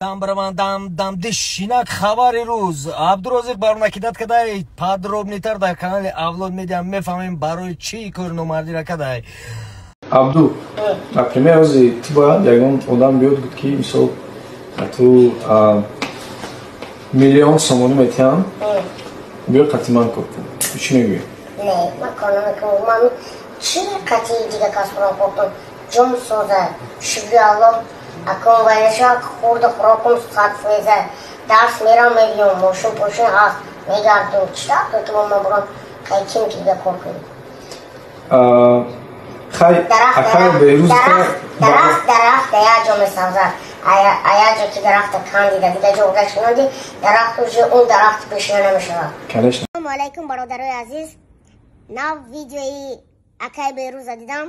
Дам бараман дам дам дишинак хабари рӯз. Абдурозиқ баронакидат кадай, подробнитар дар канали Авлод Медиа мефаҳмем барои чӣ кори номардира кадай. Абду, например, ози ту бояд ягон одам биёд гуфт, ки мисол ту миллион сомонӣ метиҳам, биё қати ман кор кун. Ту чӣ мегӯӣ? Не, ман кор намекунам. Ман чӣ қати дига кас хӯрок хӯрдам? Ҷон соза, шукри Аллоҳ, акун вайнаша хӯрду хӯрокум 100%. Дарс мерам, мебиём, мошин пошин ҳаст, мегардум. Чӣ ки ман бурам қайким ки дига кор кунем? Хай, акай Беҳрӯз. Дарахт як ҷо месабзад. А як ҷо ки дарахта кандида, дига ҷо урда шинонди, дарахт уже он дарахт пешина намешавад. Конечно. Ассалому алайкум, бародарои азиз. Нав видеои акай Беҳрӯза дидам.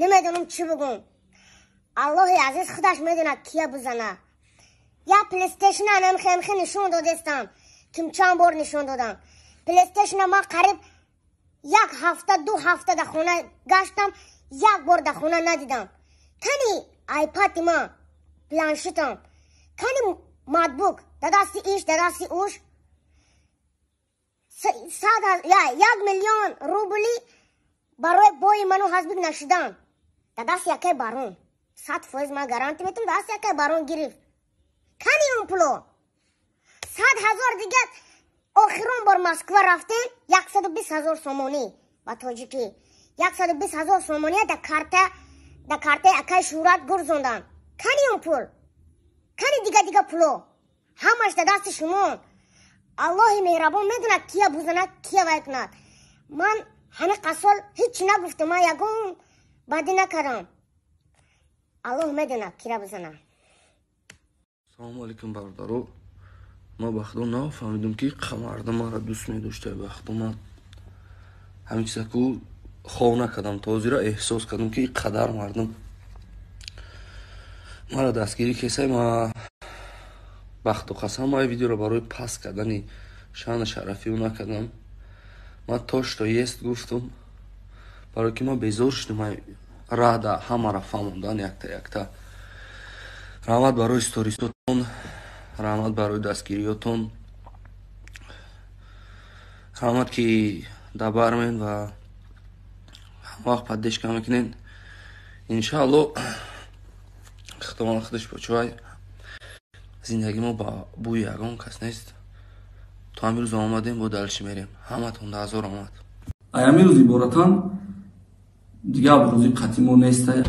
Намедонам чӣ бигӯм. Аллоҳи азиз худаш медонад, кия бизана. Як плейстейшн анамхемхе нишон додестам, ким чанд бор нишон додам. Плейстейшна ман қариб як ҳафта, 2 ҳафта дар хона гаштам, як бор дар хона надидам. Кани айпади ман, планшетам, кани ноутбук? Дар дасти иш, дар дасти уш. 1 миллион рубли барои бои ману ҳазбик нашидан дар дасти якай барон, 100% ман гарантӣ метам, дар дасти якай барон гирифт. Кани он пуло? 100 000 дига. Охирон бор Москва рафтем, 120 000 сомонӣ, ба тоҷикӣ 120 000 сомония дар картаи акаи Шӯҳрат гурзондан. Кани он пул? Кани дига дига пуло? Ҳамаш дар дасти шумо. Аллоҳи меҳрабон медонад, кия бузанад, кия вай кунад. Ман ҳамин қасол ҳеҷ нагуфтам, ман ягон бадӣ накардам. Аллоҳ медонад, кира бизанад. Салому алейкум, бародаро. Ман ба худо нафаҳмидум, ки мардум маро дӯст медошта. Ба худо, ман ҳамин чизаку хов накардам, то ҳозира эҳсос кардам, ки қадар мардум маро дастгирӣ кесай. Ма бахту қасам, ман видеоро барои паст кардани шаъну шарафи ӯ накардам. Ман то что есть гуфтум, барое ки ман безор шудам рада ҳамаро фаҳмондан якта якта. Раҳмат барои сторисотон, раҳмат барои дастгириётон, раҳмат, ки дабармен ва ҳамавақт поддержка мекунед. Иншаалло, Худованд худаш почувай. Зиндагӣ мо ба бӯи ягон кас нест. То ҳамин рӯз омадем, бо дальше мерем. Ҳаматон да ҳазор омад. Ай ҳамин рӯз иборатан дигар рӯзи қатъи мо нестай.